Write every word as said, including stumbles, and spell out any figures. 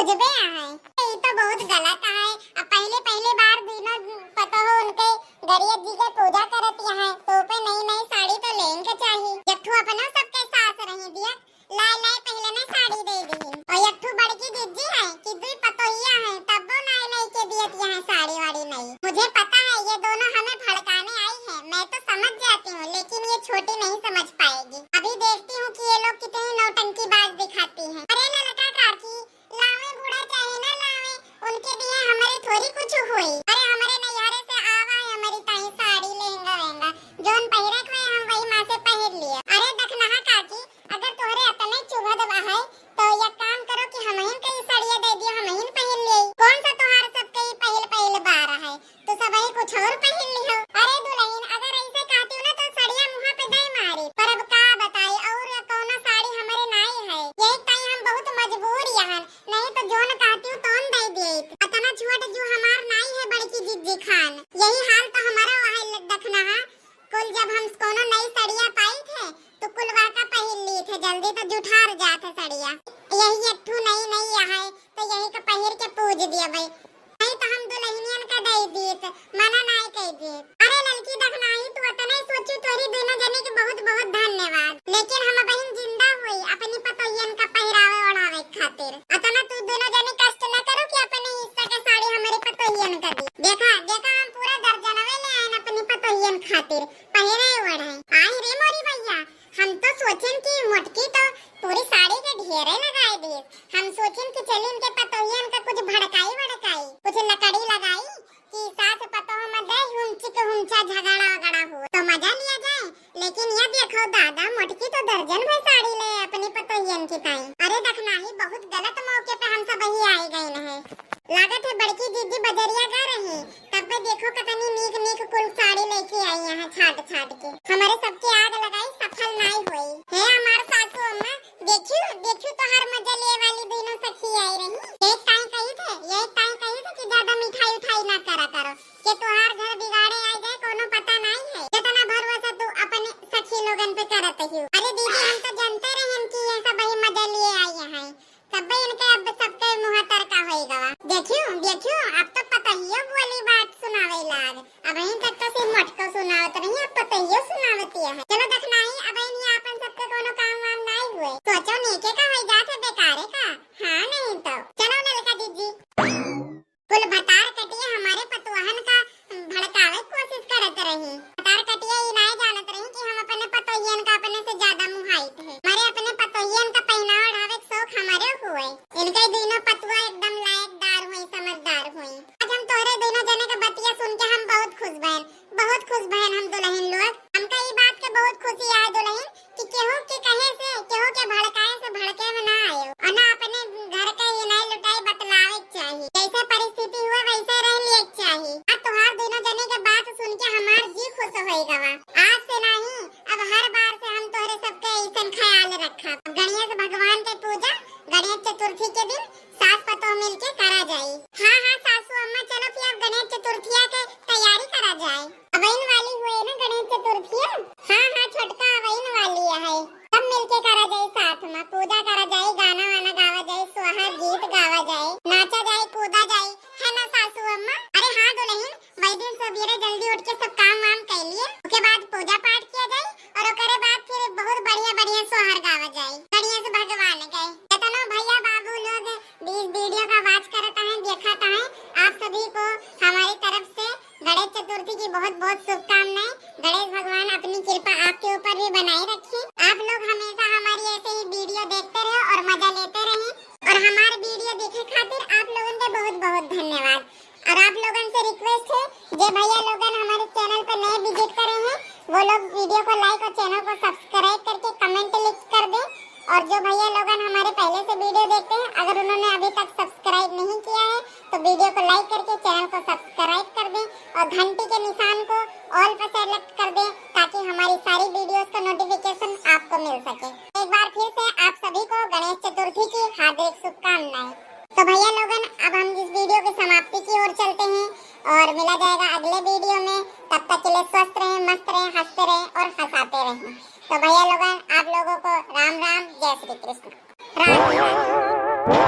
पूजबे आहे। ई तो बहुत गलत आहे। अब पहले, पहले बार दुनो पतोह उनके गणेश जी के पूजा करत यहाँ, तो पे नई नई साड़ी तो लेन के चाही। एक ठो अपनो सबके सास रही दिया, लाए लाए पहले ने साड़ी दे दी। और एक ठो बड़की जिज्जी है कि दुई पतोहिया है, तब वो लाए लाए के दियत यहाँ साड़ी वाड़ी नई। मुझे पता है ये दोनों हमें भड़काने आई है, मैं तो समझ जाती हूँ, लेकिन ये छोटी नहीं समझ पाएगी। अभी देखती हूँ कि ये लोग कितनी नौटंकीबाज दिखाती हैं। अरे ललका काकी, लावे बूढ़ा चाहे ना लावे, उनके दिए हमरे थोड़ी कुछ होई। अरे हमरे नैहरे से आवा है हमरी ताई साड़ी लहंगा वहंगा, जौन पहिरे के होए हम वही माँ से पहिर लिया। अरे दखनहा काकी, अगर तोहरे अतने चुभत बा है, तो एक काम करो कि हमहिन के ई सड़िया दे दियो, हमहिन पहिर ले। कौन सा तोहार सबके ई पहिल पहिल बार है, तो सबही कुछ और पहिर लिहो। अरे दुलहिन, अगर ऐसे कहती ना तो सड़िया मुँह पे दे मारी, पर अब का बताई, और कौनो साड़ी हमरे नाई है, यही ताई हम बहुत मजबूर यहन, नहीं तो जौन कहती तौन दे देत। अतना छोट जो हमार नाई है बड़की जिज्जी खान, यही हाल तो हमारा वहाँ दखनहा। कुल जब हम कोनो नई सड़िया पाई थे, तो कुल वाका पहिर ली थे, जल्दी तो जुठार जात है सड़िया। यही एक ठू नई नई है, तो यही का पहिर के पूज दिया भाई। नहीं तो हम दुलहिनियन का दे दीत, मना नाई कह दीत। अरे ललकी दखनहा, तू अतने सोचू, तोरी दोनों जने के बहुत बहुत धन्यवाद। लेकिन हम बहिन जिंदा हुई अपनी पतोहियन का पहिरावे ओढ़ावे खातिर। अतना तू दोनों जने कष्ट न करो कि अपने हिस्सा के साड़ी हमारे पतोहियन का दी। देखा, देखा, हम पूरा दर्जनवे ले आए अपनी पतोहियन खातिर। पहिरे ओढ़े। आई रे मोरी भैया, हम तो सोचेन कि मोटकी तो पूरी साड़ी के ढेरे लगाए दी। हम सोचेन कि चली इनके पतोहियन का कुछ भड़काई वड़काई, कुछ लकड़ी लगाई कि सास पतोह में दे हुमची के हुमचा झगड़ा वगड़ा हो तो मजा लिया जाए। लेकिन ये देखो दादा, मोटकी तो दर्जन भर साड़ी ले अपनी पतोहियन की ताई। अरे दखनहा, बहुत गलत मौके पे हम सब वही आए गए हैं। लागत है बड़की दीदी बजरिया गा रही, तब पे देखो कितनी नीक नीक कुल साड़ी लेके आई यहाँ छाट छाट के। हमारे सबके आग लगाई सफल नाई होई। हे हमार सासू अम्मा, देखियो, देखियो तोहार मजा लेवे वाली दोनों सखी आई रही। ये ताई कही थे, ये ताई कही थे कि ज्यादा मिठाई उठाई ना करा करो, कि तोहार घर बिगाड़े आ जाए, कोनो पता नाई है। कितना भरोसा तू अपने सखी लोगन पे करत हो। अरे दीदी, हम तो जानते रहन कि ये सब वही मजा लिए आई हैं। तब्बे इनके अब सबके मुँह तरका होई गवा। देखियो, देखियो, अब तो पतोहियो बोली बात सुनावे लाग। अबहिन तक तो सिर्फ मोटको सुनावत रही, अब पतोहियो सुनावती है। चलो दखनहा, अबहिन ये आपन सबके कोनो काम वाम नाई हुए। सोचो नेके का होई जात है, बेकारे का। हाँ, नहीं तो। चलो ललका दीदी। कुल भतार कटिया हमारे पतोहन का भड़कावे के कोशिश करत रही। भतार कटिया ई नाय जानत रही कि हम अपने पतोहियन का अपने से ज्यादा मुहाइत है। हमारे अपने पतोहियन का पहनावा ओढ़ावे के शौक हमारे हुए। इनके दोनों पतुआ एकदम लायकदार हुई, समझदार हुई। आज हम तोहरे दोनों जने के बतिया सुन के हम बहुत खुश भएन, बहुत खुश भएन हम दुलहिन लोग। हमका ई बात के बहुत खुशी आए दुलहिन कि केहू के कहे से, केहू के भड़काए से भड़के में ना आयो, और ना अपने घर के इनाय लुटाई बतलावे के चाही। जैसे परिस्थिति हुए वैसे रह लिए के चाही। अब तोहार दोनों जने के बात सुन के हमार जी खुश होई गवा। आज से नाही, अब हर बार से हम तोहरे सबके ऐसन ख्याल रखब। गणेश भगवान के पूजा गणेश चतुर्थी के दिन सास पतोह मिलके करा जाई। हाँ, हाँ, सासू अम्मा, चलो फिर अब गणेश चतुर्थिया के तैयारी करा जाए। अबइन वाली हुए ना गणेश चतुर्थिया? हाँ, हाँ, छोटका अबइन वाली है। सब मिलके करा जाए साथ में, पूजा करा जाए, गाना वाना गावा जाए, सोहर गीत गावा जाए, नाचा जाए, कूदा जाए, है ना सासू अम्मा? अरे हाँ दुलहिन, वही दिन सबेरे जल्दी उठ के सब काम वाम कर लिए, ओके बाद पूजा पाठ किया जाए और ओकरे बाद फिर बहुत बढ़िया बढ़िया सोहर गावा जाए, बढ़िया से भगवान के। केतनो भैया बाबू लोग इस वीडियो का वॉच करता है, देखता है, आप सभी को हमारी तरफ से गणेश चतुर्थी की बहुत बहुत शुभकामनाएं। गणेश भगवान अपनी कृपा आपके ऊपर भी बनाए रखें। आप लोग हमेशा हमारी ऐसे ही वीडियो देखते रहे और मजा लेते रहें। और हमार वीडियो देखे खातिर आप लोगन के बहुत बहुत धन्यवाद। और आप लोगन से रिक्वेस्ट है, जे भैया लोगन हमारे चैनल पर नए विजिट करे हैं, वो लोग वीडियो को लाइक और चैनल को सब्सक्राइब करके कमेंट लिख कर दें। और जो भैया लोगन हमारे पहले से वीडियो देखते हैं, अगर उन्होंने अभी तक सब्सक्राइब नहीं किया है, तो वीडियो को लाइक करके चैनल को सब्सक्राइब कर दें और घंटी के निशान को ऑल पर सेलेक्ट कर दें, ताकि हमारी सारी वीडियोज़ का नोटिफिकेशन आपको मिल सके। एक बार फिर से आप सभी को गणेश चतुर्थी की हार्दिक शुभकामनाएं। तो भैया लोगन, अब हम इस वीडियो की समाप्ति की ओर चलते हैं और मिला जाएगा अगले वीडियो में। तब तक के लिए स्वस्थ रहें, मस्त रहें, हंसते रहें और हंसाते रहें। तो भैया लोगन, आप लोगों को राम राम, जय श्री कृष्ण। राम राम।